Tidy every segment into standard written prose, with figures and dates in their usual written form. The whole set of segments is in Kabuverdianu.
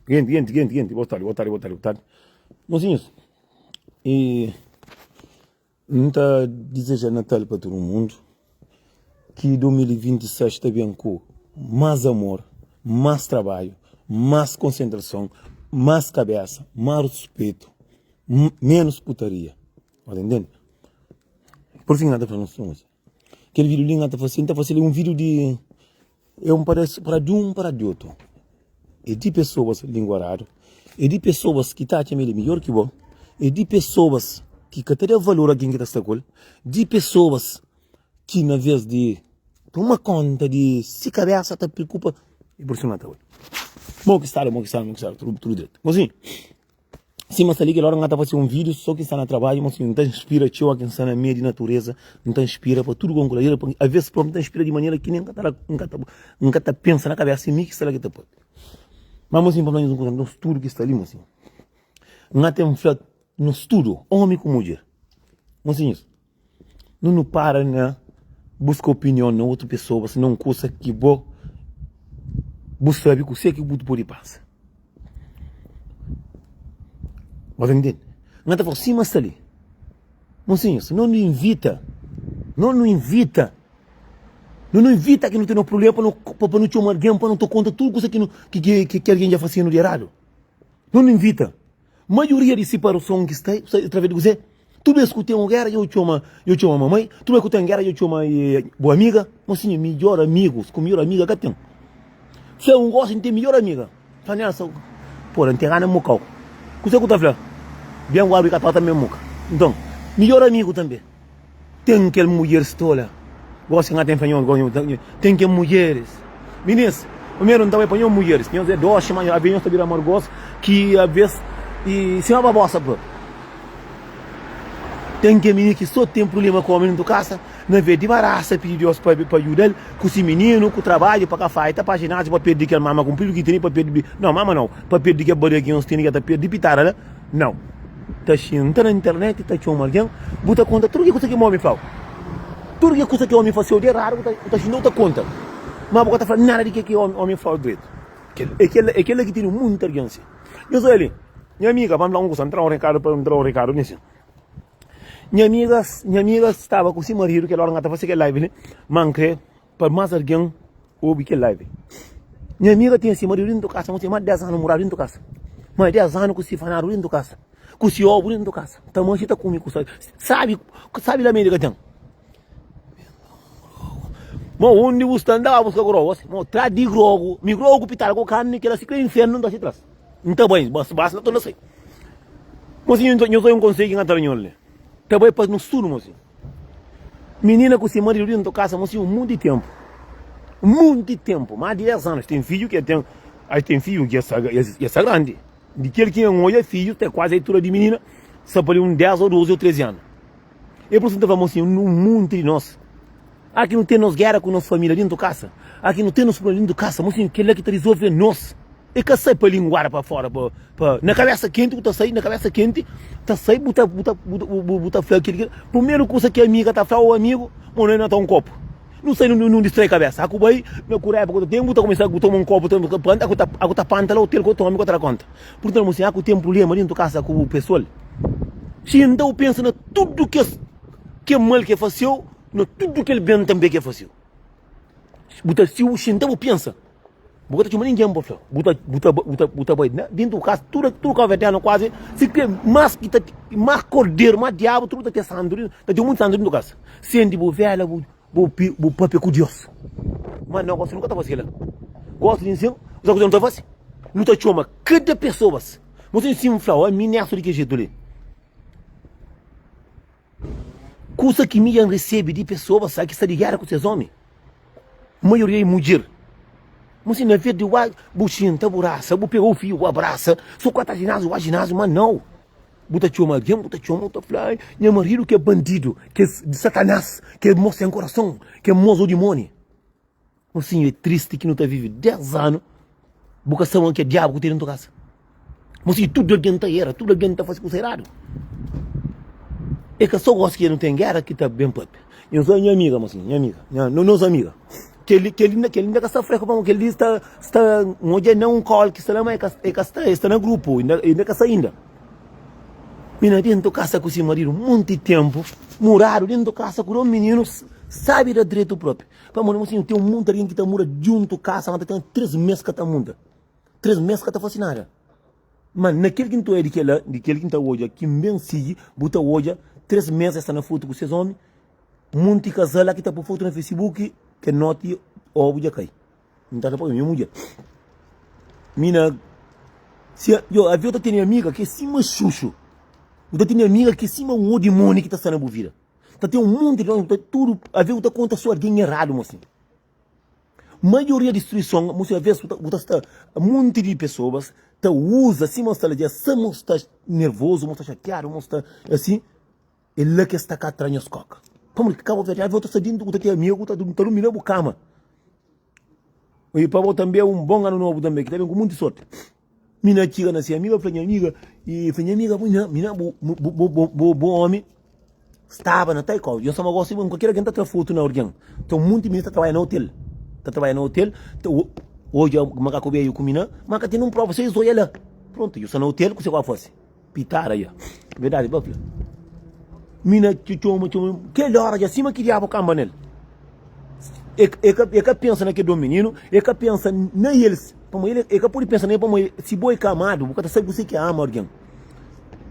Genti, genti, genti, genti, boa tarde, boa tarde, boa tarde, boa tarde. Mozinhos, e N ta dizeja Natal pa tudu mundu, ki 2026 ta ben ku más amor, más trabadju, más konsentrason, más kabésa, más ruspetu, ménus putaria. Bo ta intende? Pur fin, N ta fla nos tudu. Kel vídiu li N ta fase, N ta fase li un vídiu di É un para para di un para di otu. É di pesoas linguaradu, é di pesoas ki ta atxa ma el é midjór ki bo, é di pesoas ki ka ta da valor algen ki ta sta ku el, di pesoas ki na vês di toma konta di si kabésa ta preokupa i pur sima ta bai. Mo ki stadu, mo ki stadu, mo ki stadu, tudu tudu dretu. Mozinhu. Sima sta li kel ora N ka ta fase un vídiu so ki N sta na trabadju ma si N ta inspira txeu ki N sta na meiu di natureza N ta inspira pa tudu kon kuladeira pa aves propi N ta inspira di manera ki nen N ka ta N ka ta N ka ta pensa na kabesa si mi ki sta la ki ta papia ma mosinhu pa fla nhos un kuza nos tudu ki sta li mosinhu N ate N fla nos tudu omi ku mudjer mosinhus Nu nu para na buska opinion na otu pesoa si na un kusa ki bo bu sabi kuse ki bu pudi pasa. Bo ta ntende? N ta fla sima sta li. Mosinhus, no nu invita, no nu invita, no nu invita ki nu ten un prublema pa nu pa nu txoma algen pa nu ta konta tudu kusa ki nu ki ki algen dja fasinu di eradu. No nu invita. Maioria di siparason ki sta através di kuzê? Tudu bes ku ten un géra, dja bu txoma, dja bu txoma mamai. Tudu bes ku ten géra, dja bu txoma bu amiga. Mosinhu, midjór amigus ku midjór amiga ka ten. Fla un gosi, N ten midjór amiga. Fla Nelson, Pora, N ten gana muka-u. Kuzê ku ta fla? Ben ku abri ka torta, N ben muka. Nton, midjór amigu tanbê. Ten kel mudjeris tola. Gosi N ka ten fla nhos gosi nhos ten kel mudjeris. Minis, primeru N ta bai pa nhos mudjeris. Nhos é doxi ma aves nhos ta bira amargos ki aves i sima babosa propi. Ten kel mininu ki so ten prublema ku omi dentu kasa, na ves di barasa pidi Deus pa pa djuda-l ku si mininu, ku trabadju pa ka faita, pa jinaziu, pa perdi kel mama kunpridu ki tene, pa perdi no mama nau, pa perdi kel bariga ki nhos tene ki ta perdi pitara la. Nau. Ta xinta na internet ta txoma algen, bu ta konta tudu ki kusa ki omi flau. Tudu ki kusa ki omi faseu di eradu bu ta bu ta xinta bu ta konta. Ma bu ka ta fla nada di ke ki omi flau dretu. Kel é kel é kel-la ki tene munti algen si. Nhos oja li, nha amiga, pa N fla un kusa, N tra un rekadu pa N tra un rekadu li si. Nha amiga, nha amiga staba ku si maridu kel ora N ka ta fase kel live li, ma N kre Pa más algen obi kel live. Nha amiga ten si maridu dentu kasa, mas 10 anu muradu dentu kasa. Mas 10 anu ku si fanadu dentu kasa, ku si obu dentu kasa. Ta manxi ta kume ku sabi, sabi la medi ka ten. Ma undi bu sta nda ba buska grogu asi? Ma tra di grogu, mi grogu pitadu ku karni, kila si kre infernu nta si tras. Nta bai, bas bas na torna sai. Mosinhu, nho sai un konselhu ki nka ta da nho li. Ta bai pa nos tudu mosinhu. Minina ku si maridu dentu kasa mosi un monti tempu monti tempu mas di 10 anus ten fidju ki ten ai ten fidju ki ya sta grandi di kel ki N odja fidju ta kuazi altura di minina sta pa li un 10 ou 12 ou 13 anu e pur isu N ta fla mosi un monti di nos aki nu ten nos gera ku nos familia dentu kasa aki nu ten nos problema dentu kasa mosi kila ki ta risolve nos. E ka sai pa linguada pa fora pa pa na kabesa kenti bu ta sai na kabesa kenti ta sai bu ta bu ta bu ta fla kil kil primeru kusa ki amiga ta fla o amigu mo no na ta un kopu nu sai nu nu distrai kabesa aku bai na kureba ku ta ten bu ta kumesa bu toma un kopu ta panta aku ta aku ta panta la otel ku otu omi ku ta da konta purtantu mo sin aku ten prublema dintu kasa ku bu pesoal sinta bu pensa na tudu kes ke mal ke faseu na tudu kel ben tanbe ke faseu bu ta si bu sinta bu pensa. Bu ka ta txoma ningen pa fla. Bu ta, bu ta, bu ta, bu ta bai na dintu bu kasa, tudu, tudu kabuverdianu kuazi, si kre mas ki ta, mas korderu, mas diabu, tudu ta ten santu, ta ten monti santu dintu kasa. Sende bu vela, bu, bu, bu papia ku Deus. Ma no, gosi nu ka ta fasi kila. Gosi di nsin, bu sabi kuzê nu ta fasi? Nu ta txoma kada pesoas. Bo si N fla-u, ami N é di kel jetu li. Kusa ki mi dja N resebe di pesoas sa ki sta di géra ku ses ómi, maioria é mudjer. Mo si na vez di bu xinta, bu rasa, bu pega un fiu, bu abrasa, so ku ata jináziu, ba jináziu, ma nau. Bu ta txoma algen, bu ta txoma, bu ta fla, nha maridu ki é bandidu, ki é satanás, ki é mos sen korason, ki é mos o dimoni. Mosinhu é tristi ki nu ta vive 10 anu bu ka sabe ki é diabu ku ten dentu kasa. Mosinhu tudu algen ta era, tudu algen ta fasi kusa eradu. É ka so gosi ki nu ten gera ki ta ben papia. Nhos nha amiga mosinhu, nha amiga, nha, nos amiga. Kel-li, kel-li, kel-li inda ka sta fresku pamodi kel-li sta, sta, N odja na un kol ki sta la ma e ka, e ka sta, e sta na grupu, inda, inda ka sta inda. Mina dentu kasa ku si maridu monti tenpu, muradu dentu kasa ku dos mininu, sabi da dretu propi. Pamodi mosinhu ten monti algen ki ta mura djuntu kasa ma ta ten 3 mes ka ta munta, 3 mes ka ta fasi nada. Ma na kel ki N ta odja di kel-la, di kel ki N ta odja ki N ben sigi, bu ta odja 3 mes es sta na fotu ku ses omi, Munti kazal la ki ta poi fotu na facebook ke noti obu dja kai. N ta fla pa nha mudjer, mi na si yo avi ta tene amiga ki é sima xuxu, bu ta tene amiga ki é sima un o dimoni ki ta sta na bu vida. Ta ten un monti di ta tudu avi bu ta konta so algen eradu mosinhu. Maioria distruison mosinhu aves bu ta sta munti di pesoas ta uza sima sta la dja sa mo sta nervozu, mo sta xatiadu, mo sta asi. É la ki es ta ka tra nhos koka. Pamodi ki Cabo Verde ave ta sta dintu ku ta ten amigu ta ta durmi na bu kama. E pa bo tanbe un bon anu nobu tanbe ki ta ben ku munti sorti. Mi na txiga na si amiga fla nha amiga e fla nha amiga bu nha mi na bu bu bu bu bu omi staba na tai kau. Nhos sama gosi bu kualker algen ta tra fotu na algen. Ten munti minina ta trabadja na hotel. Ta trabadja na hotel ta odja makaku beju ku mi na ma ka ten un prova so es odja la. Prontu yo sta na hotel kuse ku ba fasi. Pitara ya. Verdadi pa fla. Mina txoma txoma kel ora dja sima ki diabu kanba nel. E e ka e ka pensa na kel do mininu, e ka pensa na el, pamodi el e ka pudi pensa na el pamodi si bo e ka amadu bu ka ta sabi kuse ki é ama algen.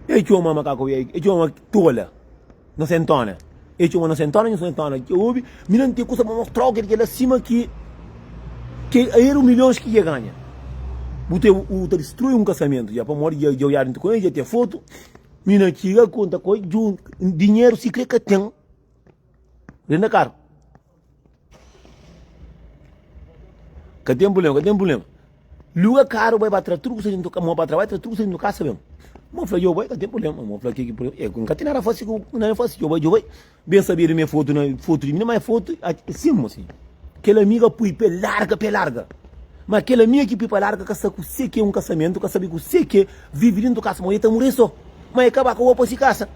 E txoma makaku e txoma tola. Nosentona. E txoma nosentona, nosentona. Ke obi, mi nan ten kusa pa mostrau kel kela sima ki ke eru milhons ki dja ganha. Bu te u ta distrui un kasamentu dja pamodi dja dja oiadu nti ku el, dja ten fotu. Mi na txiga konta ku el djuntu dinheru si kre ka ten. Renda karu. Ka ten problema, ka ten problema. Luga karu bai ba tra tudu kusa dintu mo ba tra bai tra tudu kusa dintu kasa ben. Mo fla djo bai ka ten problema, mo fla ke ki problema. E ka ten nada fasi ku nada fasi djo bai djo bai. Ben sabia di mi fotu na fotu di mi ma é fotu sim mo sim. Kel amiga pui pe larga pe larga. Ma kel amiga ki pui pa larga ka sa kuse ki é un kasamentu, ka sabi kuse ki é vivi dintu kasa, mo e ta muri so. Ma e kaba ka opa si kasa.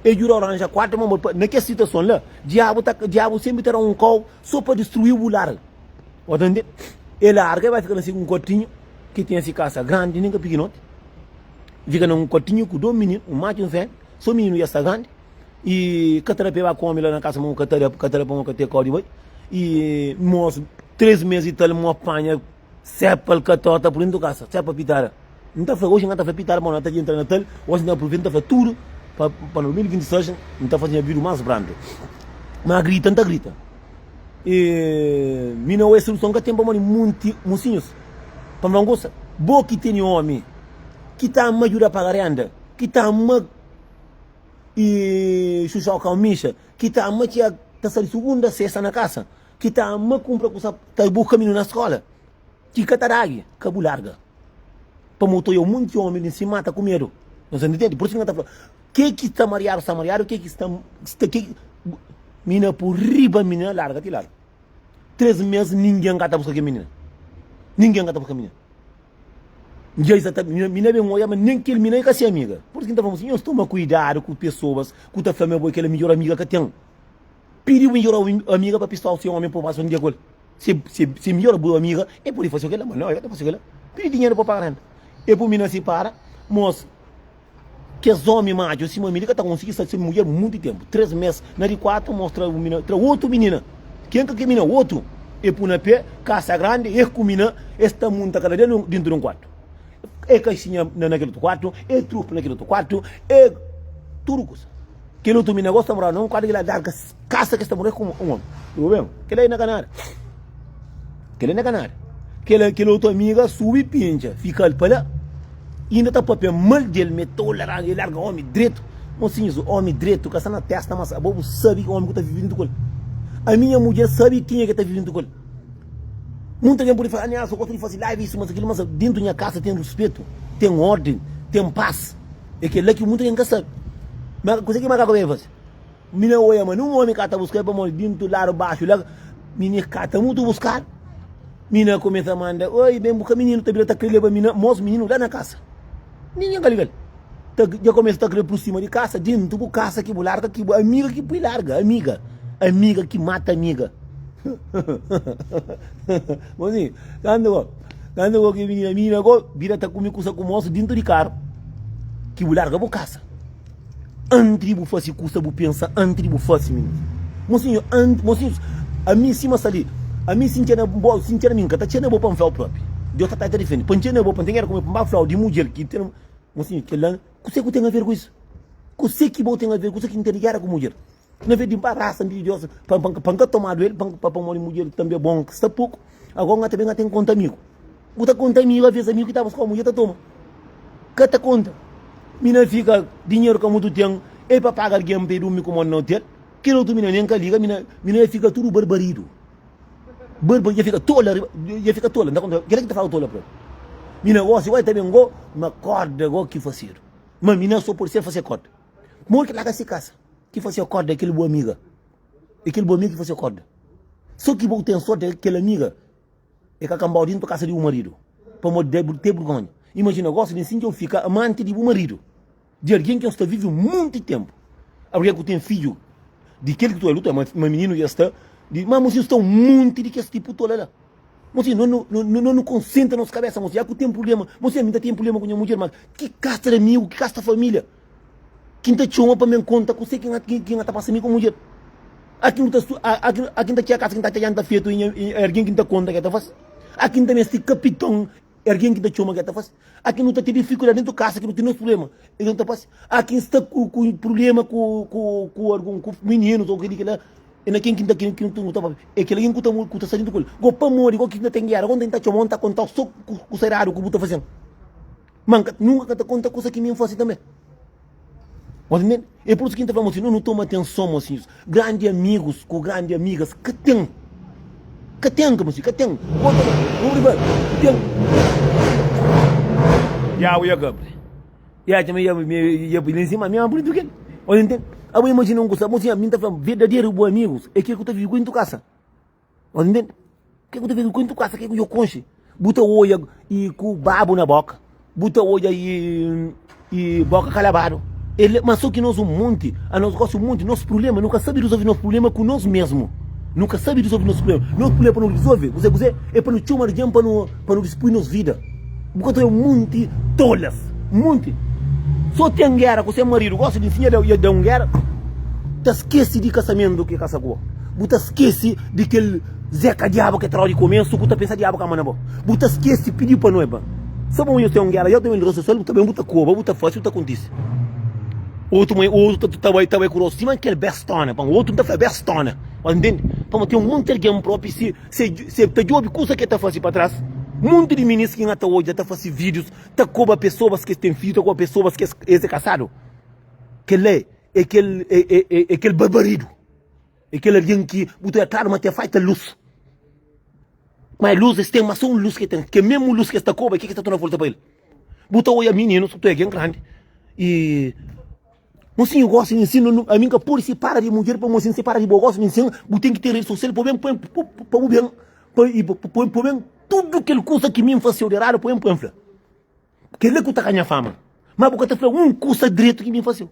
E djuda-u ranja kuartu ma pa na kes situason la, diabu ta diabu senpri ta da un kau so pa distruiu bu lar. Bo ta ntende? E larga e bai fika na si un kuartinhu ki ten si kasa grandi nin ka pikinoti. Fika na un kuartinhu ku dos mininu, un matxu i un femia, so mininu ya sta grandi i ka ta da pa e bai kome la na kasa ma ka ta da ka ta da pa ka ten kau di bai. I mos tres mes i tal mo panha Sepa-l ka torta por dentu kasa, sepa pitada. N ta fla, oji N ka ta fla pitada pamodi N ta entra Natal, oji N ta apruveta N ta fla tudu pa pa 2026 N ta faze nha vida más brandu. Ma grita N ta grita. E mi na oja soluson ka ten pamodi munti mosinhus pa N fla un kusa, bo ki tene omi ki ta ama djuda paga renda, ki ta ama e xuxa kau mixa, ki ta ama txia ta sta di sugunda a sesta na kasa, Ki ta ama kunpra kusa ta buska mininu na skola ki ka ta dagi ka bu larga pamo ta oia munti omi li si mata ku medu nhos ta ntende pur isu ki nha ta fla ke ki sta mariadu sta mariadu ke ki sta sta ke mina por riba minina larga ti larga 3 mes ningen ka ta buska ke minina ningen ka ta buska minina dja i sa ta mina ben oia ma nen kel mina i ka se amiga pur isu ki ta fla nhos toma kuidadu ku pesoas ku ta fla ma bo é kel midjor amiga ka ten. Pidi bu midjor amiga pa pistau si omi pa pasa un dia ku el. Si, si, si midjor bu amiga, e pudi fasi kila, ma no, e ka ta fasi kila. Pidi dinheru pa paga renta. E pui mi na si para, mos, kes omi matxu sima mi li ka ta konsigi sta sen mudjer munti tempu. 3 mes, na di 4, mos tra un mina, tra otu minina. Ken ka ke mina? Otu. E pui na pe, kasa grandi, e ku mina, es ta munta kada dia dintu di un kuartu. E kaxinha na na kel otu kuartu, e trupa na kel otu kuartu, e tudu kusa. Kel otu mina gosta mora na un kuadra kila larga kasa ki sta mora ku un omi. Bu ben? Kila na ka nada. Kila na ka nada. Kila kel otu amiga subi pincha, fika pa la. Inda ta papia mal del, me tola, e larga omi dretu. Mosinhus, omi dretu ka sta na testa, mas abo bu sabi omi ku ta vivi juntu ku el. Ami nha mudjer sabi kenha ki ta vivi juntu ku el. Munta algen pudi fala, ah, so gosta di fasi live isu, mas akilu, mas dentu nha kasa ten ruspetu, ten orden, ten pas. É kel-la ki munta algen ka sabe. Ma kuzê ki makaku ben faze? Mi na oia ma nun omi ka ta buska-l pamodi dintu ladu baxu la minix ka ta mutu buskadu. Mi na kumesa manda, oi, ben buska mininu, ta bira ta kre leba mina, mos mininu la na kasa. Ningen ka liga-l. Ta, dja kumesa ta kre prusima di kasa, dintu bu kasa ki bu larga, ki bu amiga ki pui larga, amiga, amiga ki mata amiga. Mozinho, kantu go, kantu go ki minina, minina go bira ta kume kusa ku mosu dintu di karu ki bu larga bu kasa. Anti di bu fasi kusa bu pensa anti di bu fasi minina. Mozinho, anti, mozinhos, ami sima sta li, ami si N txena bo, si N txena mi N ka ta txena bo pa N flau propi. Deus ta ta difendi. Pa N txena bo pa N ten era kume pa N ba flau di mudjer ki ten, mozinho, kila, kuse ku ten aver ku isu? Kuse ki bo ten aver, kuse ki N ten di gera ku mudjer? Na vez di N ba rasa N pidi Deus pa N ka tomadu el, pa pamodi mudjer tanbe bon sta poku. Agora N ta ben N ten konta amigu. Bu ta konta amigu, aves amigu ki ta buska mudjer ta toma. Ka ta konta. Mi na fika dinheru ka mutu ten, el pa paga algen pa e durmi ku mon na otel. Kel otu mina nen ka liga, mi na mi na fika tudu barbaridu. Barba dja fika tola riba, dja fika tola. N ta konta, kila ki ta fala tola propi. Mi na gosi, oi ta ben go, ma korda go ki fasidu. Ma mi na so pode ser fase korda. Modi ki larga si kasa? Ki fase korda é kel bu amiga. É kel bu amiga ki fase korda. So ki bu ten sorti é kel amiga é ka kanbau dintu kasa di bu maridu. Pamodi debe ten burgonha. Imajina gosi di nsin ki eu fika amanti di bu maridu, di algen ki eu sta vive monti tenpu. Algen ku ten fidju di kel ki tu é luta, ma mininu dja sta di, ma mosinhu sta un monti di kes tipu tola la. Mosinhu, no, no, no, no konsentra nos kabesa, mosinhu, ya ku ten prublema. Mosinhu, ami ta ten prublema ku nha mudjer, ma ki kasta di amigu, ki kasta familia ki N ta txoma pa mi konta kuse ki N ta pasa mi ku mudjer? A ki N ta, a ki N ta txega kasa ki N ta txega N ta fetu i algen ki N ta konta ke ta fasi? A ki N ta meste kapiton É algen ki ta txoma ki el ta fase. A ki nu ta ten difikuldadi dentu kasa ki nu ten nos prubléma, el ta fase. A ki sta ku ku prubléma ku ku ku algun ku mininus ou kel-li kel-la, é na ken ki ta ki nu ta papia. É kel algen ku ta ku ta sta dentu ku el. Go pamodi go ki na ten géra, go N ta txoma-u N ta kontau so kusa eradu ku bu ta faze-m. Ma N ka nunka ka ta konta kusa ki mi N fase tanbe. Bos ntende? É pur isu ki N ta fla mosinhus, nu toma atenson mosinhus. Grandi amigus ku grandi amigas ka ten. Ka ten ka mosinhus, ka ten. Ten. Diabu ya kapri. Ya txoma ya ya pui la ensima, mi ama bunitu kel. Bos ntende? Abo imajina un kusa, mosinhus, mi ta fla verdaderu bu amigus é kel ku ta vive ku el na tu kasa. Bos ntende? Ke ku ta fika ku intu kasa ke ku yo konxe? Bu ta oja i ku babu na boka, bu ta oja i i boka kalabadu. El, ma so ki nos un monti, anos gosi un monti, nos prublema, no ka sabi risolvi nos prublema ku nos mesmu. No ka sabi risolvi nos prublema. Nos prublema pa no risolvi, kuze kuze? É pa no txoma algen pa no pa no dispui nos vida. Bu ka ta oja un monti tolas, un monti. So ten gera ku se maridu, gosi di nsinha da da un gera, ta skesi di kasamentu ki kasa ku bo. Bu ta skesi di kel Zeka diabu ke trau di komesu ku ta pensa diabu ka manda bo. Bu ta skesi pidiu pa noiba. Sa bo nhos ten un gera ya ta ben rede sosial bu ta ben bu ta koba bu ta fasi bu ta kontisi. Otu mãe otu ta ta bai ta bai ku rostu sima kel bestona pa otu nta fla bestona. Ba ntende? Pamodi ten un monti algen propi si se se ta djobi kusa ke ta fasi pa tras. Monti di minis ki nha ta odja ta fasi videos ta koba pesoas ke ten fidju ta koba pesoas ke es é kasadu. Kel-la é kel é é é kel barbaridu. É kel algen ki bu ta klaru ma ten falta lus. Ma é lus, es ten, ma sô un lus ki ten. Kel mesmu lus ki es ta koba, é kel ki ta torna volta pa el. Bu ta oia mininus, bu ta oia algen grandi. I mosinhu gosi di nsina, ami N ka pode sipara di mudjer pa mosinhu sipara di bo. Gosi di nsina, bu ten ki ten redi sosial pa ben pa bu ben pa ben tudu kel kusa ki mi N fase-u di eradu pa ben pa N fla. Kel-la ku ta ganha fama. Ma bu ka ta fla un kusa dretu ki mi N fase-u.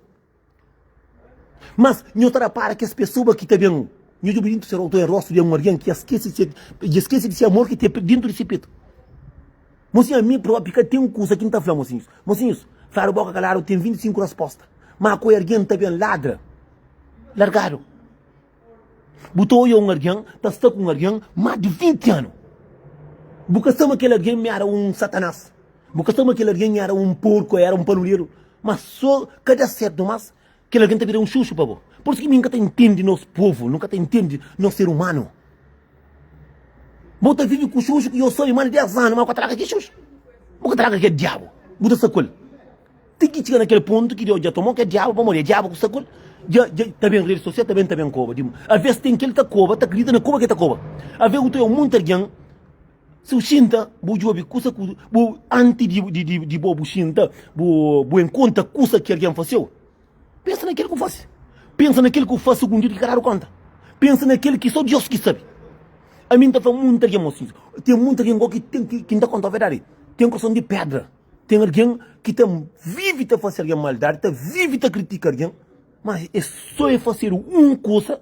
Mas nho ta rapara kes pesoa ki ta ben nho djobe dintu se rostu, é rostu di un algen ki dja skese se dja skese di se amor ki ten dintu di se petu. Mosinhu, ami propi ka ten kusa ki N ta fla mosinhus. Mosinhus, fladu boka kaladu ten 25 rasposta. Ma ku algen ta ben ladra largadu. Bu ta oia un algen ta sta ku un algen más di 20 anu. Bu ka sta ma kel algen éra un satanás. Bu ka sta ma kel algen éra un porku, éra un panuleru. Má sô ka da sértu más, kel algen ta bira un xuxu pa bo. Pur isu ki mi N ka ta intende nos povu, nu ka ta intende nos ser umanu. Bo ta vive ku xuxu ki yo sabe más di 10 anu, má bu ka ta larga ki xuxu. Bu ka ta larga kel diabu, bu ta sta ku el. Ti ki txiga na kel pontu ki Deus dja tomau kel diabu pamodi é diabu ku sta ku el. Dja, dja, ta ben redi sosial, ta ben, ta ben koba. Di, aves ten kel ta koba, ta kridita na koba ke ta koba. Aves bu ta oia munti algen, si bu xinta, bu djobe kusa ku, bu, anti di, di, di, di bo bu xinta, bu, bu enkontra kusa ki algen faseu, pensa na kel ku fase. Pensa na kel ku fase ku un dia ki ka dadu konta. Pensa na kel ki so Deus ki sabe. Ami N ta fla munti algen, mosinhus, ten munti algen go ki ten, ki, ki N ta kontau verdadi, ten korson di pedra. Ten algen ki ta vive ta fase algen maldadi, ta vive ta kritika algen, ma é sô é fasedu un kusa.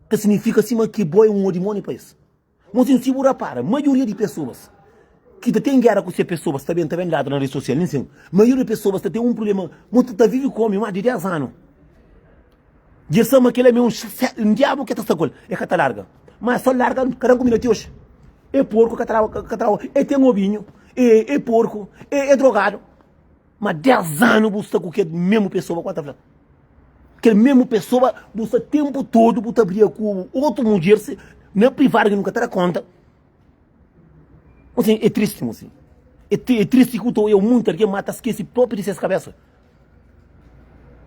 Ta signifika sima ki bo é un dimóni pa es. Mosinhu, si bu rapara, maioria di pesoas ki ta ten géra ku se pesoas ta ben ta ben dadu na redi sosial. Nin sin, maioria di pesoas ta ten un prubléma, mo ta vive ku ómi más di 10 anu. Dja el sabe ma kel-la é un diabu ki ta sta ku el, el ka ta larga. Má sô larga ka da kumida ti oji. É porku, ka ta tra, el ten obinhu, é porku, é drogadu. Ma 10 anu bu sta ku kel mesmu pesoa ku ta fla. Kel mesmu pesoa bu sta tempu todo bu ta briga ku otu mudjer se na privadu ki nu ka ta da konta. Mosinhu, é tristi mosinhu. É, é tristi ku ta oia munti algen ma ta skese propi di ses kabesa.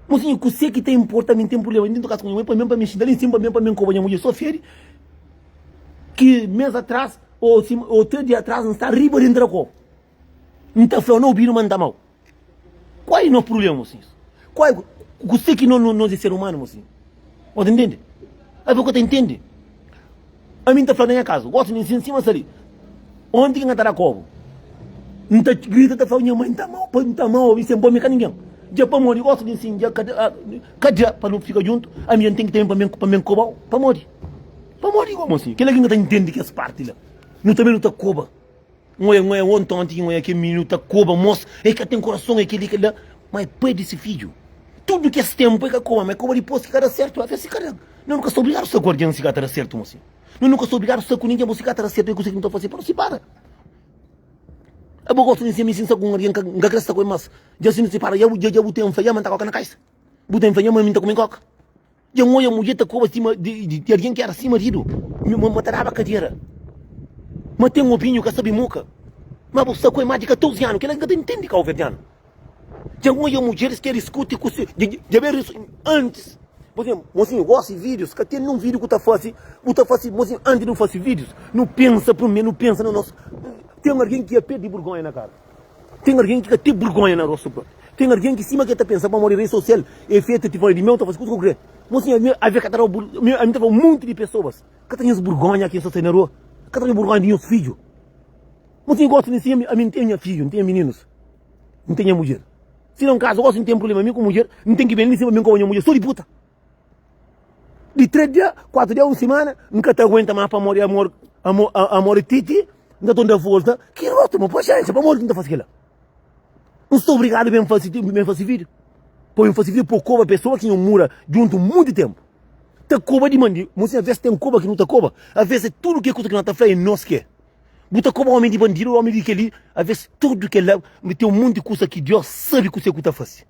Mosinhu, kuse ki ta importa mi ten problema dentu kasa ku nha mãe pa mi pa mi xinta li nsin pa mi pa mi nkoba nha mudjer so fedi ki mes atras ou si ou 3 dia atras nsta riba di ntra kobu. N ta fla-u na obidu ma N ta ama-u. Kual é nos prubléma, mosinhus? Kual é kuzê ki nos é ser umanu, mosinhu? Bo ta intende? Abo ka ta intende? Ami N ta fla na nha kazu, gosi mi N sima sta li. Onti ki N ka ta da kobu, N ta grita ta fla nha mai, N ta ama-u, N ta ama-u, ami sen bo mi ka ningen. Dja pamodi gosi di N dja ka da pa nu fika djuntu, ami dja N ten ki ta ben pa mi koba-u. Pamodi? Pamodi gosi, mosinhu? Kel-la ki N ka ta intende kes parti la. Nu tanbe nu ta koba. N oia, n oia onti onti ki n oia kel mininu ta koba mos, el ka ten korason, el kel-li, kel-la. Ma é pai di se fidju. Tudu kes tenpu el ka koba, ma el koba dipôs ki ka da sertu. El fla si ka da, no nu ka sta obrigadu sta ku algen si ka ta da sertu, mosi. No nu ka sta obrigadu sta ku ningen, bo si ka ta da sertu, é kuzê ki nu ta fase pa nu sipara. Abo gosta di nsina mi si N sta ku un algen, N ka kre sta ku el mas. Dja si nu sipara, dja bu ten fla, dja ma N ta koka na kaisa. Bu ten fla, dja ma mi N ta kume koka. Dja N oja mudjer ta koba sima di algen ki éra si maridu, ma ta daba kadera, ma ten obinhu ka sabe muka, ma bu sta ku el más di 14 anu, kel-la ki N ka ta intende kauverdianu. Dja N oja mudjeris ki diskuti ku se, dja ben antis, pur izénplu, mosinhu gosi vídius, ka ten nun vídiu ku ta fase, bu ta fase, mosinhu, antis di nu fase vídius, nu pensa primeru, nu pensa na nos, ten algen ki ya perde burgonha na kara. Ten algen ki ka ten burgonha na rostu propi. Ten algen ki sima ki el ta pensa pamodi redi sosial e fetu ti fora di meu ta fasi kusa ku kre. Mo sinha, mi ave ka ta dau bur, mi ami ta fala monti di pesoas ka ta nhos burgonha ki nhos ta sai na rua, ka ta nhos burgonha di nhos fidju. Mo sinha gosi di nsinha mi, ami N ten nha fidju, N ten mininus, N ten nha mudjer. Si na un kazu gosi N ten prublema mi ku mudjer, N ten ki ben li sima mi N koba nha mudjer so di puta. Di 3 dia, 4 dia, un simana, N ka ta aguenta mas pamodi amor, amor, amor é titi, N ta torna volta. Ki rotu, ma paxénxa, pamodi ki N ta fasi kila? N sta obrigadu ben fasi, ben fasi vídiu. Pa ben fasi vídiu, pa koba pesoa ki nho mura djuntu monti tenpu. Ta koba di mandi, mosinhu, aves ten koba ki nu ta koba, aves é tudu ke kusa ki no ta fla é nos ki é. Bu ta koba omi di bandidu, omi di keli, aves tudu kela, ten un monti kusa ki Dios sabi kuse ku ta fasi.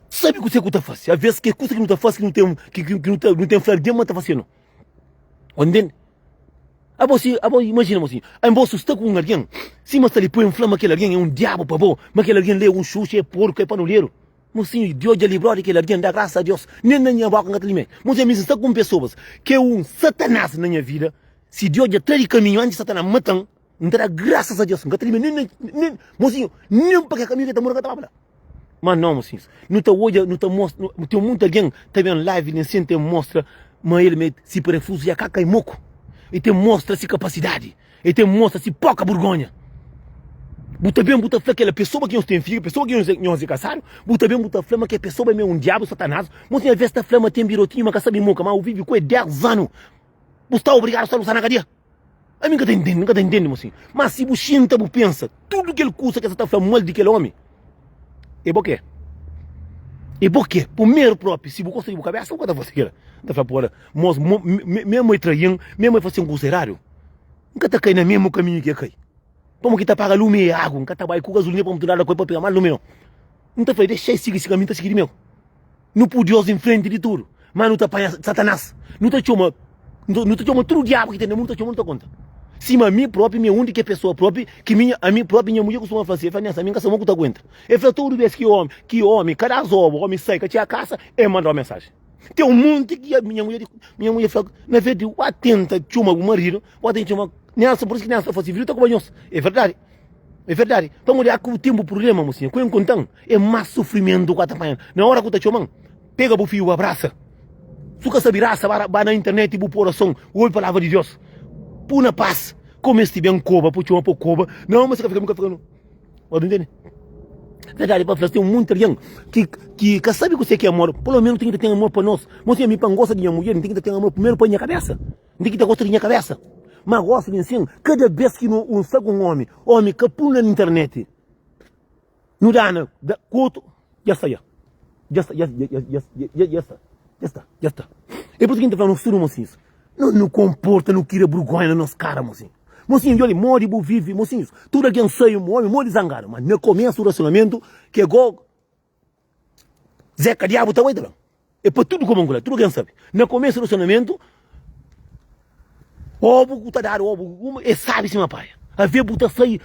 Sabe kuse ku ta fase. Aves ke kusa ki nu ta fase ki nu ten ki ki nu ta nu ten fla algen ma ta fase no. Ô ntende? Abo si abo imajina mo si, abo su sta ku un algen, sima sta li poi fla ma kel algen é un diabu pa bo, ma kel algen li é un xuxa, é porku, é panuleru. Mosinhu, Deus dja librau di kel algen, da grasa a Deus. Nen na nha boka N ka ta limia. Mosinhu, ami si N sta ku un pesoas ki é un satanás na nha vida, si Deus dja tra di kaminhu antis di satanás matan, N ta da grasas a Deus. N ka ta limia nen na nen mosinhu, nen pa kel kaminhu ki el ta mora N ka ta ba pa la. Ma no, mosinhus, nu ta odja, nu ta mostra, nu, ten munti algen ta ben live li nsin ta mostra ma el me si parafuzu ya ka kai moku. E ta mostra si kapasidadi, e ta mostra si poka burgonha. Bu ta ben bu ta fla kela pesoa ki nhos ten fidju, pesoa ki nhos nhos é kasadu, bu ta ben bu ta fla ma kel pesoa me un diabu, satanás. Mosinhu, aves ta fla ma ten birotinhu ma ka sabi moka, ma u vivi ku el 10 anu, bu sta obrigadu sta lusa na kadia. Ami N ka ta intende, N ka ta intende, mosinhu. Má si bu xinta bu pensa, tudu kel kusa ki es ta fla mal di kel ómi, é bo ke. É bo ke. Primeru própi, si bu gosta di bu kabésa, bu ka ta fase kila. N ta fla, pora, mos, mésmu el trai-m, mésmu el fase-m kusa eradu, N ka ta kai na mésmu kaminhu ki el kai. Pamodi ki ta paga lumi é agu, N ka ta bai ku gazulina pa N tornadu ku el pa pega más lumi, nau. N ta fla, dexa el sigi si kaminhu, N ta sigi di meu. Nu pui Deus en frenti di tudu, má nu ta panha Satanás. Nu ta txoma, nu ta txoma tudu diabu ki ten na mundu, ta txoma, nu ta konta. Sima ami propi, mi é un di kes pesoa propi ki mi, ami propi, nha mudjer kustuma fla si, el fla, Nessa, ami N ka sa mo ku ta aguenta. El fla, tudu bes ki omi, ki omi ka da azobu, omi sai ka txiga kasa, el manda un mensajen. Ten un monti ki nha mudjer, nha mudjer fla, na vez di ba tenta txoma bu maridu, ba tenta txoma Nelson, pur isu ki Nelson ta fasi video ta koba nhos. É verdadi. É verdadi. Pamodi a ku ten bu prublema, mosinha, ku N kontan, é más sufrimentu ku a ta panha. Na ora ku ta txoman, pega bu fiju bu abrasa. Su ka sabi rasa, ba, ba na internet bu pô orason, bu obi palavra di Deus. Pu na pas. Ko mesti ben koba, pu txoma pa koba. Não, mas ka fika, ka fika. Pode entende? Verdadi pa fla, ten monti algen ki ki ka sabe kuse ki é amor. Pelo menos ten ki ta ten amor pa nos. Mo si ami pa N gosta di nha mudjer, N ten ki ta ten amor primeru pa nha kabesa. N ten ki ta gosta di nha kabesa. Ma gosta di nsin, kada bes ki no un sta ku un omi, omi ka pul na internet, no dana da ku otu, dja sta dja. Dja sta, dja, dja, dja, dja, dja sta, dja sta, dja sta. É pur isu ki N ta fla nos tudu, mosinhus, no nu konporta, no kria burgonha na nos kara, mosinhu. Mosinhu, djobe modi bu vive, mosinhus. Tudu algen sai un omi modi zangadu, ma na komesu rasionamentu ke go Zeka diabu ta bai ta ben. É pa tudu koman kula, tudu algen sabe. Na komesu rasionamentu, obu ku ta dadu obu, uma é sabi sima paia. Ave bu ta sai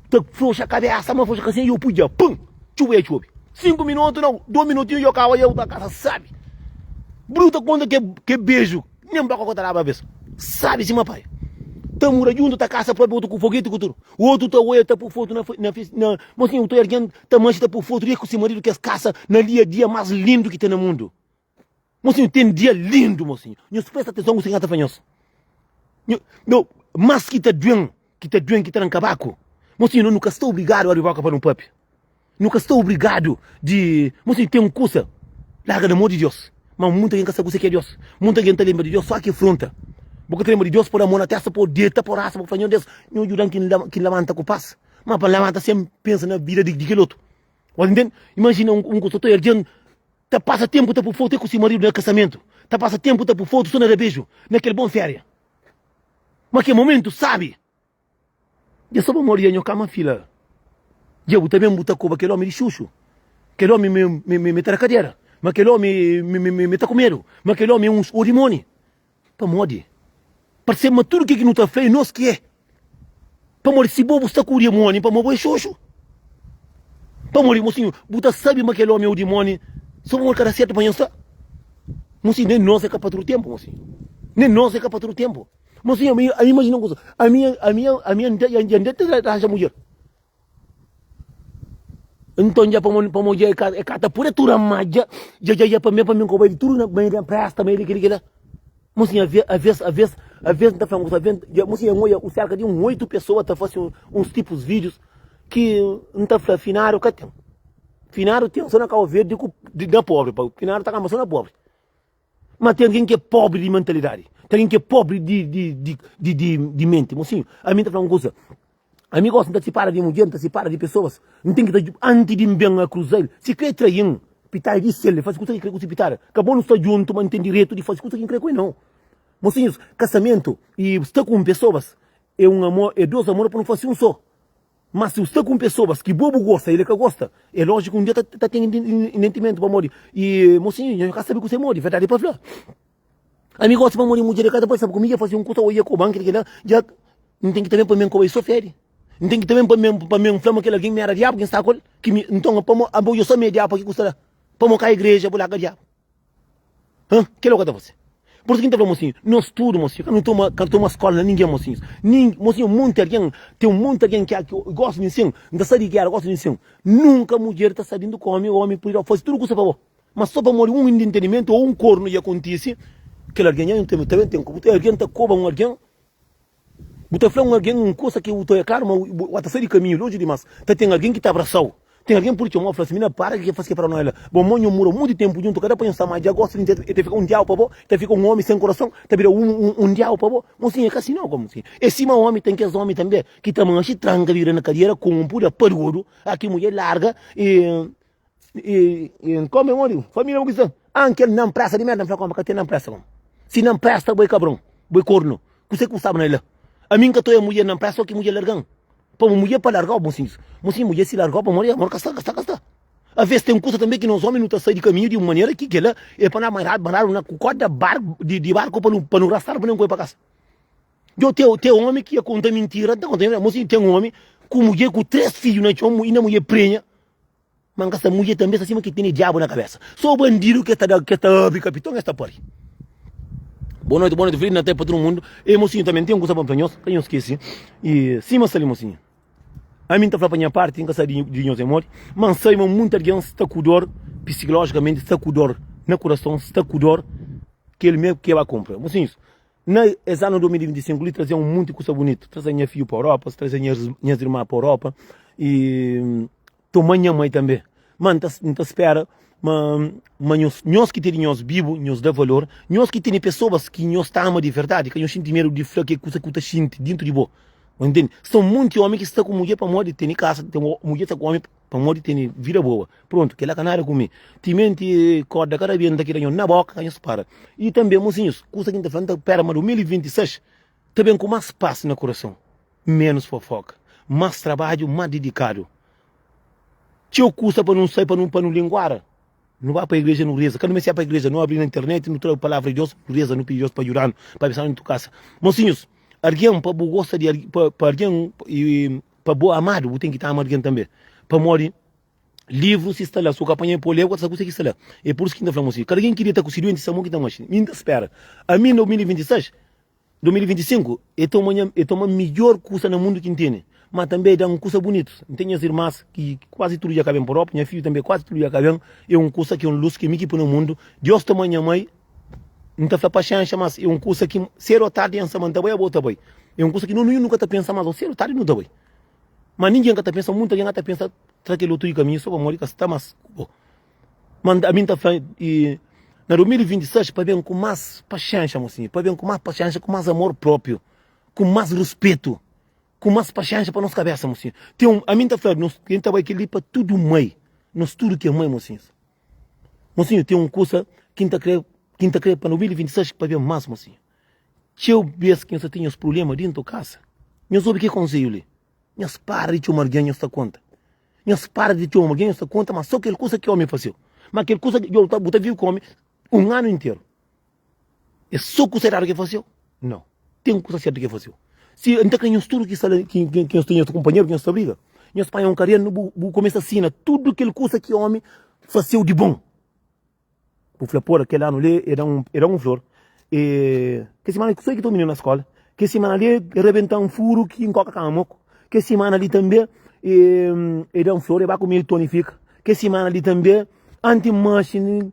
ta floxa kabesa, ma floxa kasinha, yo pui dja, pum! Txuba ya txobe. 5 minutu nau, 2 minutinhu yo kaba ya ta kasa sabi. Bruta konta ke ke beju. Nen boka ku ta daba bes. Sabi sima pai. Ta mura djuntu, ta kasa propi, otu ku fogeti ku tudu. Otu ta oia ta pu fotu na na na mosinhu, otu algen ta manxi ta pu fotu di ku si maridu ki es kasa na lia dia mas lindu ki ten na mundu. Mosinhu, ten dia lindu mosinhu. Nhos presta atenson ku sinhor ta fla nhos. Nho, no, mas ki ta duen, ki ta duen, ki ta ranka baku. Mosinhu, no, nu ka sta obrigadu abri boka pa nu papia. Nu ka sta obrigadu di Mosinhu ten un kusa larga na mô di Deus. Ma munta algen ka sabe kuse ki é Deus. Munta algen ta lenbra di Deus só ki fronta. Bu ka ta lenbra di Deus pa da mô na testa, pa deta, pa rasa, pa fla, Nho Deus, nho djuda-m ki N labanta ku pas. Ma pa N labanta sen pensa na vida di kel otu. Bo ta ntende? Imajina un kusa, ta algen ta pasa tenpu ta pui fotu el ku si maridu na kasamentu, ta pasa tenpu ta pui fotu so na da beju na kel bon feria. Ma kel momentu sabi. Dja so pamodi dja nho kama fila Dja bu ta ben bu ta koba kel omi di xuxu Kel omi mi ta da kadera Ma kel omi mi ta ku medu Ma kel omi é un o dimoni Pamodi Parse ma tudu ke ki nu ta fla é nos ki é Pamodi si bo bu sta ku dimoni pamodi bo é xuxu Pamodi mosinhu bu ta sabi ma kel omi é o dimoni So pamodi ka da sertu pa nho sta Mosinhu nen nos é ka pa tudu tenpu mosinhu Nen nos é ka pa tudu tenpu. Mosinha, ami, ami imajina un kusa, ami, ami, ami N ta ta ranja mudjer. Nton dja pamo, pamo dja e ka, e ka ta pude tura ma dja, dja, dja, dja pa mi, pa mi nkoba di tudu na, ma e presta, ma e kili, kila. Mosinha, ave, aves, aves, aves N ta fla un kusa, aves, dja, mosinha, N oia serka di un oitu pesoa ta fasi uns tipus vídius ki N ta fla finadu ka ten. Finadu ten so na Kau Verdi ku, na pobri, finadu ta kanba so na pobri. Ma ten algen ki é pobri di mentalidadi, ten algen ki é pobri di, di, di, di, di, di menti. Mosinhu, ami N ta fla un kusa, ami gosi N ta sipara di mudjer, N ta sipara di pesoas, N ten ki ta anti di N ben a kruza-l, si kre trai-m, pitada di sel, fasi kusa ki kre ku si pitada. Ka bo nu sta djuntu, ma N ten direitu di fasi kusa ki N kre ku el, nau. Mosinhus, kasamentu i sta ku un pesoas é un amor, é dos amor pa nu fasi un so. Má si bu sta ku un pesoas ki bo bu gosta i el ka gosta, é lójiku un dia ta ta ten intentimentu pamodi i mosinhu nho ka sabe kuse modi, verdadi pa fla. Ami gosi pamodi mudjer e ka ta pode sabe ku mi dja fasi un kusa o dja koban kila kila dja N ten ki ta ben pa mi N koba i so fedi. N ten ki ta ben pa mi pa mi N fla ma kel algen mi era diabu ki N sta ku el ki mi nton pamo abo dja sta mi é diabu pa ki ku sta la pamo ka igreja bu larga diabu. Hã? Kel oka ta fase. Por isso ki N ta fla mosinhu, nos tudu mosinhu, ka nu toma, ka nu toma skola na ningen mosinhus. Nin, mosinhu, monti algen, ten un monti algen ki ki gosta di nsin, N ta sai di gera, gosta di nsin. Nunka mudjer ta sai dintu ku omi, omi pudi da fase tudu kusa pa bo. Ma so pamodi un intendimentu o un kornu dja kontisi, kel algen dja ta ben ten ku, algen ta koba un algen. Bu ta fla un algen un kusa ki bu ta oja klaru ma bu ta sai di kaminhu lonji dimas. Ta ten algen ki ta abrasa-u. Ten algen pudi txoma-u fla si, Mina, para ki fasi ki paranoia la. Bo mo nho mura mutu tenpu djuntu, ka da pa nho sta ma dja gosta di nte. E ta fika un diabu pa bo, ta fika un omi sen kurason, ta bira un un diabu pa bo. Mosinhu, e ka si nau. Komu si? E sima omi, ten kes omi tanbe ki ta manxi tranka bira na kadiera ku un puda padudu, aki mudjer larga i E, e, kome modi, família bu ki sta. Ah, kel nan presta di merda, N fla koma, ka ten nan presta koma. Si nan presta, bo é kabron, bo é kornu. Kuse ku staba na la? Ami N ka ta oia mudjer nan presta, o ki mudjer largan. Pamo mudjer pa largau, mosinhus. Mosinhu, mudjer si largau pamodi amor ka sta, ka sta, ka sta. Aves ten kusa tanbe ki nos omi nu ta sai di kaminhu di un manera ki kela e pa na maradu, maradu na ku korda bar, di, di barku pa nu, pa nu rastadu pa nen koi pa kasa. Djo te, te omi ki ya konta mintira, ta konta mintira. Mosinhu, ten omi ku mudjer ku 3 fidju na txon, inda mudjer prenha. Ma N ka sta mudjer tanbe sta sima ki tene diabu na kabesa. So bandidu ke ta da ke ta abri kapiton es ta pari. Boa noite, boa noite, feliz Natal pa tudu mundu. E mosinhu tanbe N ten kusa pa N fla nhos, ka nhos skese. E sima sta li mosinhu. Ami N ta fla pa nha parti, N ka sabe di nhos é modi, ma N sabe ma munti algen sta ku dor psikologicamente, sta ku dor na kurason, sta ku dor kel me ke ba kunpra. Mosinhus, na es anu 2025 li traze un munti kusa bunitu, traze nha fidju pa Europa, traze nhas irma pa Europa e. Toma nha mai tanbe. Ma N ta, N ta spera ma, ma nhos, nhos ki tene nhos bibu, nhos da valor. Nhos ki tene pesoas ki nhos ta ama di verdadi, ka nhos xinti medu di fla ke kusa ki bu ta xinti dintu di bo. Bu ntende? Sta un monti omi ki sta ku mudjer pamodi tene kasa, ten mudjer sta ku omi pamodi tene vida boa. Prontu, kela ka nada ku mi. Timenti korda ka rabenta ki da nhos na boka, ka nhos para. I tanbe, mosinhus, kusa ki N ta fla, N ta pera ma 2026 ta ben ku mas pas na kurason. Ménus fofoka, más trabadju, más didikadu. Txeu kusa pa nu sai pa nu pa nu linguara. Nu ba pa igreja nu reza. Ka nu meste ba pa igreja, nu abri na internet, nu tra palavra di Deus, nu reza, nu pidi Deus pa djuda-nu, pa abensua-nu na kasa. Mosinhus, algen pa bu gosta di pa pa algen pa bu amadu, bu ten ki ta ama algen tanbe. Pamodi livru si sta la, si bu ka panha-l pa bu lé, bu ka ta sabe kuzê ki sta la. É pur isu ki N ta fla mosinhus, kada algen ki deta ku si duenti, sa mo ki ta manxe. Mi N ta spera. Ami na 2026, 2025 e toma nha e toma midjor kusa na mundu ki N tene, ma tanbe e da-m kusa bunitus. N ten nhas irmas ki kuazi tudu dja ka ben pa Europa, nha fidju tanbe kuazi tudu dja ka ben. E un kusa ki é un lus ki mi ki pui na mundu. Deus toma nha mai, N ta fla paxénxa, mas e un kusa ki sedu o tardi N sa ma N ta bai abo ta bai. E un kusa ki no nu ka ta pensa mas, o sedu o tardi nu ta bai. Ma ningen ka ta pensa, munta algen ka ta pensa tra kel otu di kaminhu so pamodi ka sta mas ku bo. Ma ami N ta fla i na 2026 pa ben ku más paxénxa, mosinhu, pa ben ku más paxénxa, ku más amor própriu, ku más ruspetu, ku más paxénxa pa nos kabésa, mosinhu. Ten un, ami N ta fla, nos, N ta bai kel-li pa tudu mai, nos tudu ki é mai, mosinhus. Mosinhu, ten un kusa ki N ta krê, ki N ta krê pa 2026 pa ben más, mosinhu. Txeu bês ki nhos ta ten nhos prubléma déntu kasa, nhos obi ki konselhu li, nhos para di txoma algen, nhos ta konta. Nhos para di txoma algen, nhos ta konta ma so kel kusa ki omi fase-u. Ma kel kusa ki bu ta vive ku omi un anu interu, é so kusa eradu ki el fase-u? Nau, ten kusa sertu ki el fase-u. Si N ta kre nhos tudu ki sta la, ki nhos ten nhos kunpanheru ki nhos ta briga, nhos panha un karenu, bu kumesa sina tudu kel kusa ki omi fase-u di bon. Bu fla, Pora, kel anu li e da-m e da-m un flor. E kel simana li, sô ki ta un mininu na skola. Kel simana li, e rebenta-m furu ki N koka kama moku. Kel simana li tanbe, e e da-m flor, e ba ku mi toni fika. Kel simana li tanbe, anti N manxe, N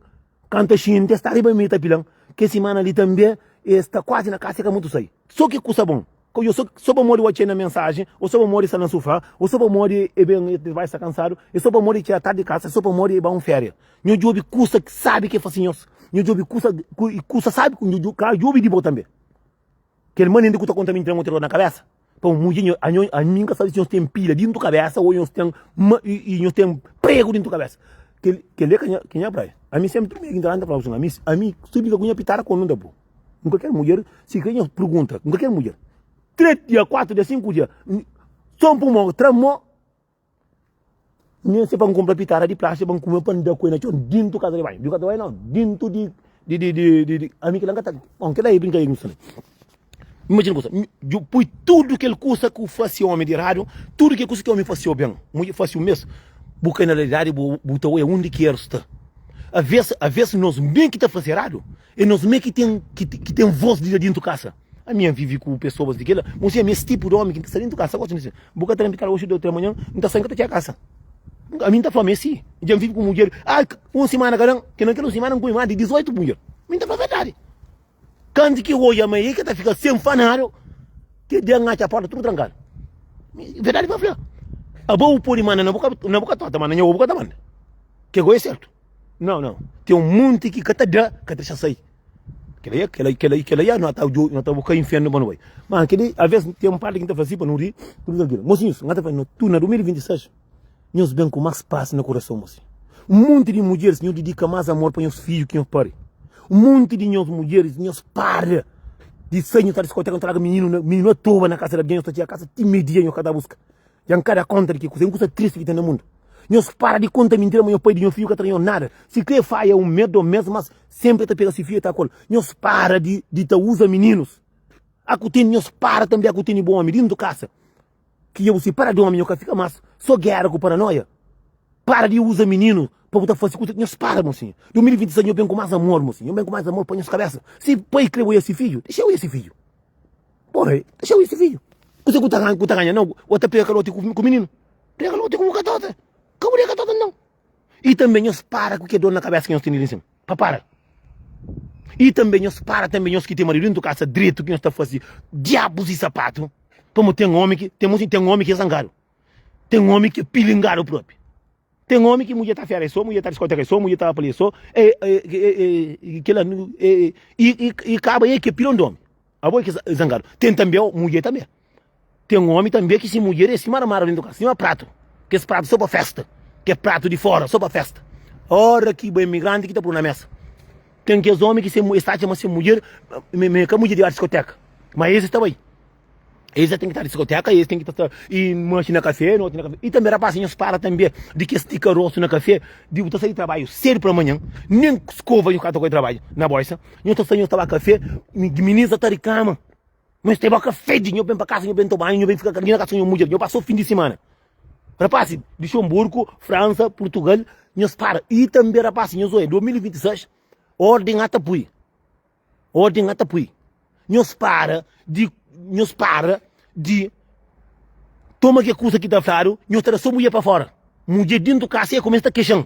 kanta xinti, e sta riba mi ta pila-m. Kel simana li tanbe, e sta kuazi na kasa, e ka mutu sai. Sô ki kusa bon. Ka so, so pamodi bu atxa-i na mensajen, ô so pamodi sta na sufá, ô so pamodi e ben e bai sta kansadu, e so pamodi e txega tardi di kasa, e so pamodi e ba un féria. Nho djobe kusa ki sabi ki e fase nhos. Nho djobe kusa ku kusa sabi ku nho ka djobe di bo tanbe. Kel manenti ku ta konta mintira nho na kabesa. Pa un mudjer nho anho ami nka sabi si nhos ten pila dintu kabesa ô nhos ten ma i nhos ten pregu dintu kabesa. Kel kel li ka nha ka nha praia. Ami senpri tudu mudjer ki nta la nta fala ami ami si fika ku nha pitada ku nunta bo. N ka ker mudjer, si ka nhos pergunta, N ka ker mudjer. 3 dia, 4 dia, 5 dia, so N pui mo, tra mo, nen se pa N kunpra pitara di plastika pa N kume pa N da ku el na txon dintu kaza di banhu. Di kaza di banhu nau, dintu di di di di di di ami kila N ka ta, bon kila e brinkadeira ki N sta na. Imajina kusa, dju pui tudu kel kusa ku fasi omi di eradu, tudu kel kusa ki omi fasiu ben, mudjer fasiu mes, bu kai na realidadi bu bu ta oia undi ki eru sta. Aves aves nos me ki ta fasi eradu, e nos me ki ten ki ki ten vos di la dintu kasa. Ami N vivi ku pesoas di kila, mon si ami es tipu di omi ki N ta sta dintu kasa gosi, N bu ka ta ben oxi di manhan N ta sai N ka ta txega kasa. Ami N ta fla ma é si, dja N vivi ku mudjer, ah un simana ka dan, ke na kel un simana N kume mas di 18 mudjer. Mi N ta fla verdadi. Kantu ki odja ma el ka ta fika sen fanadu, te den atxa porta tudu trankadu. Verdadi pa fla. Abo bu pode manda na bu na bu katota, ma na nha bu ka ta manda. Ke go é sertu? Não, não. Tem um monte ki ka ta da, ka ta dexa sai. Kela kela kela kela ya no ta no ta buka inferno pa no bai. Ma keli a vez tem um parte ki ta fla si pa no ri, tudu tranquilo. Mocinhos, nga ta fla no tu na 2026 Nhos ben ku más pas na kurason, mosi. Un monti di mudjeris, nhos didika más amor pa nhos fidju ki nhos pari. Un monti di nhos mudjeris, nhos para di sai, nhos ta diskoteka, nhos ta larga mininu na, mininu atoa na kasa di algen, nhos ta txiga kasa ti meio-dia, nhos ka ta buska. Dja N ka da konta di ki kusa, é un kusa tristi ki ten na mundu. Nhos para di konta mintira ma nhos pai di nhos fidju ka tra nhos nada. Si kre faia un mes, dos mes, mas senpri el ta pega si fidju el ta kol. Nhos para di, di ta uza mininus. A ku tene, nhos para tanbe a ku tene bo omi dintu kasa. Ki dja bu sipara di omi nho ka fika mas so gera ku paranoia para di uza mininu pa bu ta fasi kusa nhos para mosinhu 2026 nho ben ku mas amor mosinhu nho ben ku mas amor pa nhos kabesa si pai kre oia si fidju dexa oia si fidju porra dexa oia si fidju kusa ku ta ganha ku ta ganha nau o ta pega kaloti ku mininu pega kaloti ku bu katota ka bu da katota nau i tanbe nhos para ku ke dor na kabesa ki nhos tene li nsin pa para i tanbe nhos para tanbe nhos ki ten maridu dentu kasa dretu ki nhos ta fasi diabus i sapatu Pamo ten omi ki, ten mosi, ten omi ki é zangadu. Ten omi ki é pilingadu propi. Ten omi ki mudjer ta fera e so, mudjer ta diskoteka e so, mudjer ta pa li e so, e e kila e e kaba e ki é pilon di omi. Abo é ki zangadu. Ten tanbe mudjer tanbe. Ten omi tanbe ki si mudjer é sima armáriu dentu kasa, sima pratu. Kes pratu so pa festa, ke pratu di fora so pa festa. Ora ki bai imigranti ki ta puru na mesa. Ten kes omi ki se es ta atxa ma se mudjer ma e ka mudjer di ba diskoteka, ma es ta bai. Es ten ki ta diskoteka, es ten ki ta sta i manxi na kafe, noti na kafe. I tanbe rapaz nhos para tanbe di kes stika rostu na kafe, di bu ta sai di trabadju sedu pra manhan, nen skova nhos ka ta koi trabadju na boisa. Nhos ta sai nhos ta ba kafe, minis ta riklama. Nhos ten boka fedi, nhos ben pa kasa, nhos ben toma banhu, nhos ben fika li na kasa ku nhos mudjer, nhos pasa fin di simana. Rapasi, Luxemburgo, Fransa, Portugal, nhos para. I tanbe rapasi, nhos oia, 2026, orden ata pui. Orden ata pui. Nhos para di, nhos para di toma ke kusa ki ta fladu, nhos ta da so mudjer pa fora. Mudjer dintu kasa e kumesa ta kexan.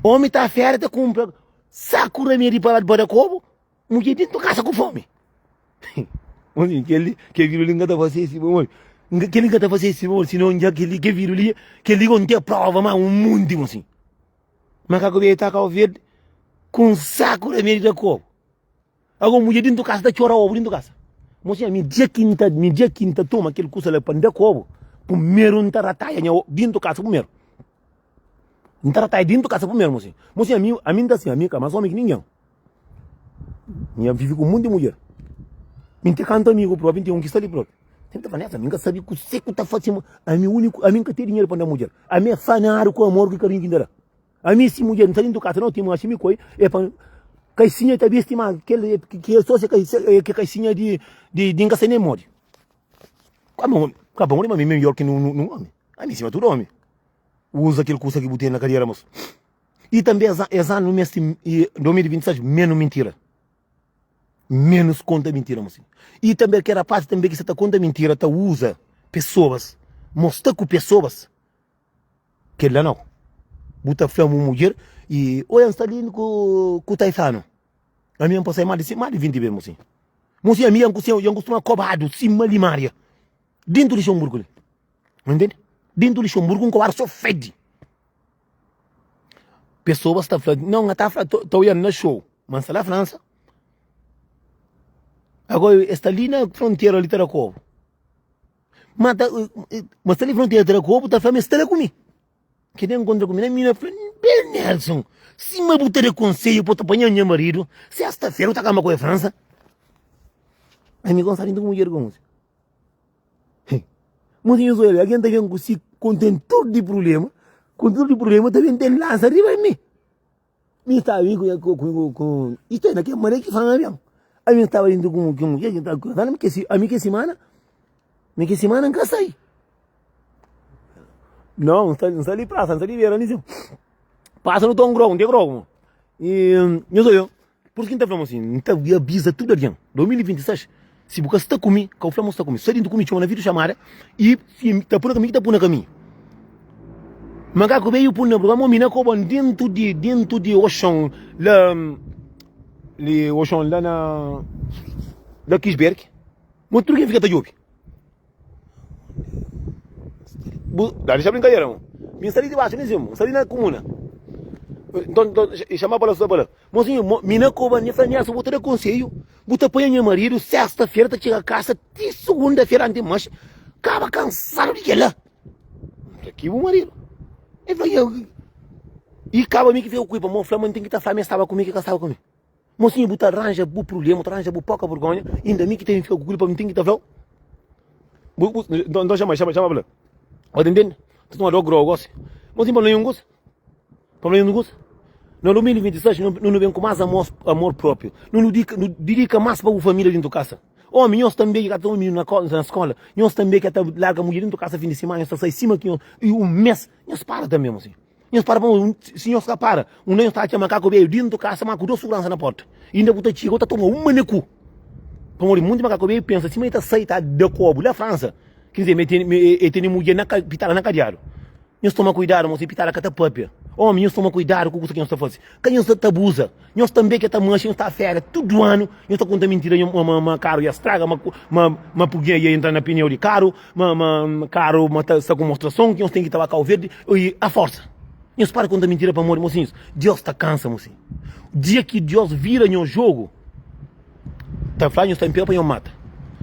Omi ta fera ta kumpra saku ramedi pa da kobu. Mudjer dentu kasa ku fomi. Mozinho, kel-li, kel vídeo li N ka ta fase si, pamodi kel-li N ka ta fase si, pamodi sinon dja kel-li, kel vídeo li, kel-li ku N ten prova ma un monti, mozinho. Makaku bia ta Kau Verdi ku un saku ramedi da kobu. Ago mudjer dentu kasa ta txora obu dentu kasa. Mozinho, ami dia ki N ta, mi dia ki N ta toma kel kusa la pa N da kobu, primeru N ta rataia nha dentu kasa primeru. N ta rataia dentu kasa primeru, mozinho. Mozinho, ami, ami N ta sin, ami ka mas omi ki ningen. Mi vive ku munti mudjer. Mi ten kantu amigu propi, mi ten un ki sta li propi. Sempre ta fla, Nelson, mi ka sabi kuse ku ta fasi. Ami uniku, ami ka ten dinheru pa da mudjer. Ami é fanadu ku amor ku karinhu ki N ta da. Ami si mudjer, N sta dintu kasa, no ti maxi mi koi, e pa kaisinha ta bisti ma kel ki so se ke kaisinha di di di N ka sai nem modi. Ka bon ma mi melhor ki nun omi. Ami sima tudu omi. Uza kel kusa ki bu ten na kadera mos. I tanbe es anu nu meste, 2026, menu mintira. Menus konta mintira, mosinhu. I tanbe kel rapaz tanbe ki sa ta konta mintira, ta uza pesoas, mo sta ku pesoas, kel la nau. Bu ta fla un mudjer, i oia N sta li ku ku Taifanu. Ami N pasa mas di mas di 20 bes, mosinhu. Mosinhu, ami N kustuma kobadu sima limaria dentu di Luxemburgu li. Ntende? Dentu di Luxemburgu N kobadu so fedi. Pessoas ta fla, não, nga ta fla, ta oian na show, ma nsta la França. Agora es ta li na fronteira li ta da kobu. Ma ta, ma sta li fronteira ta da kobu, ta fla ma es sta la ku mi. Ke den encontra ku mi na mina fla, Ben Nelson, sima bu ta da conselho pa ta panha nha marido, sexta-feira bu ta kamba ku e França. Ami gonsa dintu ku mudjer ku música. Mosinhus olha, algen ta ben ku si kontentor di prublema, kontentor di prublema ta ben ten lansa riba di mi. Mi staba mi ku ku ku ku isto é na kel mané ki fala ben. Ami staba dintu ku ku mudjer, ki ta ku mi ke ami ke simana, mi ke simana N ka sai. Não, N sta N sta li prasa, N sta li bera li sin. Pasa no ton grogu, N ten grogu. E nhos oiu. Pur isu ki N ta fla-m asin, N ta aviza tudu algen, 2026, si bu ka sta ku mi, ka bu fla ma bu sta ku mi. Sta dintu ku mi, txoma na vídiu xamada i si ta pui na kaminhu, ki ta pui na kaminhu. Makaku beiu pui na bruga, mo mi na koba dintu di, dintu di oxon la, li oxon la na, la Kisberg, mo tudu ken fika ta djobi. Bu da dexa brinkadera mo. Mi sta li dibaxu li nsin, sta li na kumuna. Nton, nton, e xama pa la, sta pa la. Mosinhu, mo, mi na koba, nha fla, Nelson, bu ta da konselhu, bu ta panha nha maridu sesta-fera ta txiga kasa ti sugunda-fera anti manxi, kaba kansadu di kela. N fla, ki bu maridu? E fla, nha, i kaba mi ki fika ku i pa mo, fla ma N ten ki ta fla ma e staba ku mi ki ka staba ku mi. Mosinhu bu ta ranja bu prublema, bu ta ranja bu poka burgonha, inda mi ki ta ben fika ku kulpa, mi ten ki ta flau. Bu, bu, nton xama, xama, xama fla. Ba ta ntende? Ta toma do grou gosi. Mosinhu pa fla un kusa. Pa fla un kusa. Na 2026 nu nu ben ku mas amor, amor propriu. Nu nu dika, nu didika mas pa bu familia dintu kasa. Omi, nhos tanbe ki ka ta toma mininu na na skola, nhos tanbe ki ta larga mudjer dintu kasa fin di simana, nhos ta sai sima ki nhos, i un mes, nhos para tanbe, mosinhu. Nhos para pamodi si nhos ka para, un dia nhos ta atxa makaku bedju dintu kasa ma ku dos suguransa na porta. Inda bu ta txiga bu ta toma un maneku. Pamodi munti makaku bedju pensa sima e ta sai ta da kobu la Fransa. Ker dizer, ma e tene mudjer na pitada na kadiadu. Nhos toma kuidadu mos, pitada ka ta papia. Omi, nhos toma kuidadu ku kusa ki nhos ta fase. Ka nhos ta abuza. Nhos tanbe ke ta manxe, nhos ta féria tudu anu, nhos ta konta mintira nho ma ma karu ia straga, ma ma ma purguinha ia entra na pineu di karu, ma ma karu ma ta sta ku mostrason ki nhos ten ki ta ba Kau Verdi i a forsa. Nhos para konta mintira pamodi mosinhus, Dios ta kansa mosinhu. Dia ki Dios vira nhos jogu, ta fla nhos ta inpera pa nhos mata.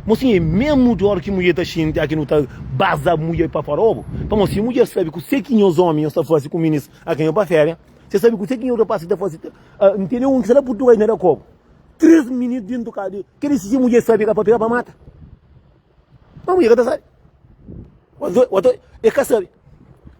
Mosinhu é mesmu dor ki mudjer ta xinti a ki nu ta baza mudjer pa fora obu. Pamodi si mudjer sabi kuse ki nhos omi nhos ta fasi ku minis a ki nhos ba feria, Se sabe kuse ki nho rapaz ta fase? N tene un ki sta la Purtugal na da kobu. 3 minit dentu ka di keli si si mudjer sabe ka papia pa mata. Ma mudjer ka ta sabe. Wato e ka sabe.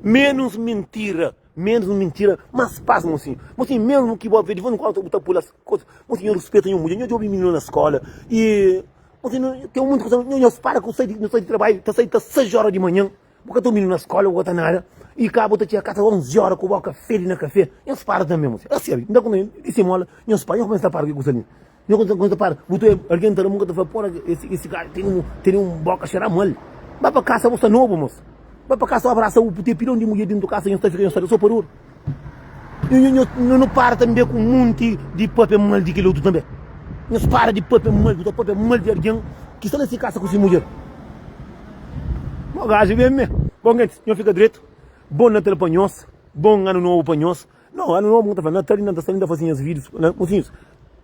Menus mintira, menus mintira, mas pas mosinho. Mosinho mesmo ki bo di vez em quando bu ta pula kosa. Mosinho ruspeta nho mudjer, nho djobe mininu na skola e mosinho ten munti kusa, nho para ku sai di sai di trabadju ta sai ta 6 ora di manhan. Bu ka ta obi-nu na skola, bu ka ta nada, i ka bu ta txiga kasa 11 ora ku boka fedi na kafe. Nhos para tanbe, mosi. Rasebe. N ta konta di se mola, nhos para, nhos kumesa ta para ki kusa li. Nhos kumesa kumesa ta para. Bu ta obi algen ta da munka ta fla, pora, esi esi gaju tene un tene un boka xera mal. Ba pa kasa, bu sta nobu, mos. Ba pa kasa, abrasa bu te pilon di mudjer dintu kasa, nhos ta fika nhos ta da so pa duru. Nho no para tanbe ku munti di papia mal di kel otu tanbe. Nhos para di papia mal, bu ta papia mal di algen ki sta na si kasa ku si mudjer. Mo gaju ben me. Bon gentis, nho fika dretu. Bon Natal pa nhos, bon Anu Nobu pa nhos. No, Anu Nobu nta fla, Natal inda nta sta inda fasi nhas videos. Mosinhus,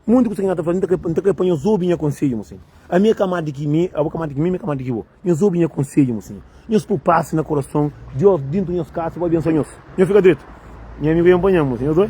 munti kusa ki nta ta fla, nta kre pa nhos obi nha konsedju, mosinhu. Ami é ka más di ki mi, abo ka más di ki mi, mi ka más di ki bo. Nhos obi nha konsedju, mosinhu. Nhos pui pas na korason, Dios dintu nhos kasa pa abensoa nhos. Nhos fika dretu. Nha amigu ben panha-m, mosinhu. Nhos oi?